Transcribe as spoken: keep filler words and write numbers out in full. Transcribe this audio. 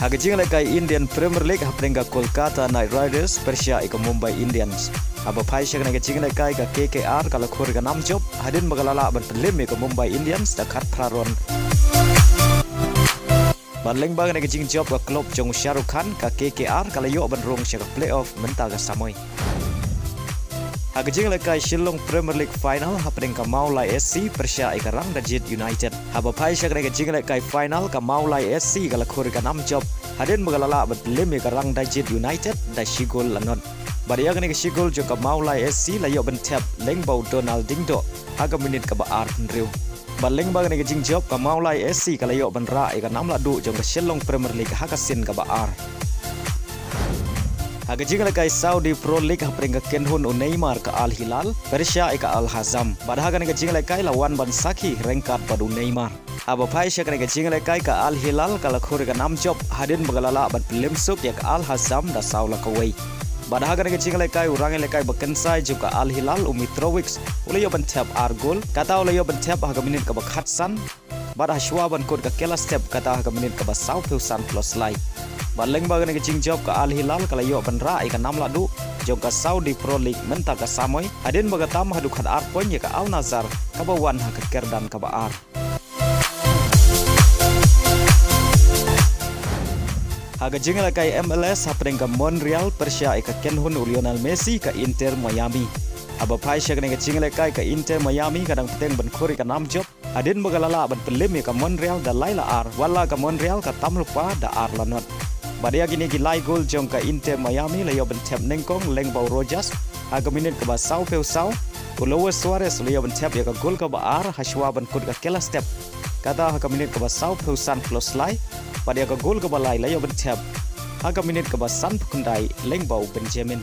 Ha ka jinglehkai Indian Premier League hapdeng ka Kolkata Knight Riders pyrshah ïa ka Mumbai Indians. Haba phai sha kane ka jinglehkai ka K K R ka la khur ïa ka nam jop hadien ba ka la lah ban pynlip ïa ka Mumbai Indians da khatphra run. Bad lyngba kane ka jingjop ka club jong u Shah Rukh Khan, ka K K R ka la ïoh ban rung sha ka playoff mynta ka samoi. Ha ka jinglehkai Shillong Premier League final hapdeng ka Mawlai S C pyrshah ïa ka Rangdajit United. Haba phai sha kane ka jinglehkai final ka Mawlai S C ka la khur ïa ka nam jop hadien ba ka la lah ban pynlip ïa ka Rangdajit United da shi gol la nod. Bad ïa kane ka shi gol jong ka Mawlai S C la ïoh ban thep lyngba u Donald Dingdoh ha ka minit kaba arphew hynriew. Bad lyngba kane ka jingjop ka Mawlai S C ka la ïoh ban rah ïa ka nam lahduh jong ka Shillong Premier League ha ka sien kaba ar. Ha ka jinglehkai Saudi Pro League hapdeng ka kynhun u Neymar, ka Al Hilal pyrshah ïa ka Al Hazm. Bad ha kane ka jinglehkai la wan ban sakhi ryngkat bad u Neymar. Haba phai sha kane ka jinglehkai ka Al Hilal ka la khur ïa ka nam jop hadien ba ka la lah ban pynlip suk ïa ka Al Hazm da saw la kawei. Bad ha kane ka jinglehkai u rangïalehkai ba kynsai jong ka Al Hilal u Mitrovic u la ïoh ban thep ar gol. Kata u la ïoh ban thep ha ka minit kaba khatsan. Bad hashwa ban kut ka kela step kata ha ka minit kaba sawphew san plus lai. Bad lyngba kane ka jingjop ka Al Hilal ka la ïoh ban rah ïa ka nam lahduh jong ka Saudi Pro League mynta ka samoi hadien ba ka tam haduh khatar point ïa ka Al Nassr kaba wan ha ka kyrdan kaba ar. Ha ka jinglehkai M L S hapdeng ka Monreal pyrshah ïa ka kynhun u Lionel Messi, ka Inter Miami. Haba phai sha kane ka jinglehkai ka Inter Miami ka dang bteng ban khur ïa ka nam jop hadien ba ka la lah ban pynlip ïa ka Monreal da lai la ar, wat la ka Monreal ka tam lypa da ar la nod. Bad ïa kine ki lai gol jong ka Inter Miami la ïoh ban thep nyngkong lyngba u Rojas ha ka minit kaba sawphew saw. U Luis Suarez u la ïoh ban thep ïa ka gol kaba ar hashwa ban kut ka kela step kata ha ka minit kaba sawphew san plus lai. Bad ïa ka gol kaba lai la ïoh ban thep ha ka minit kaba sanphew khyndai lyngba u Benjamin.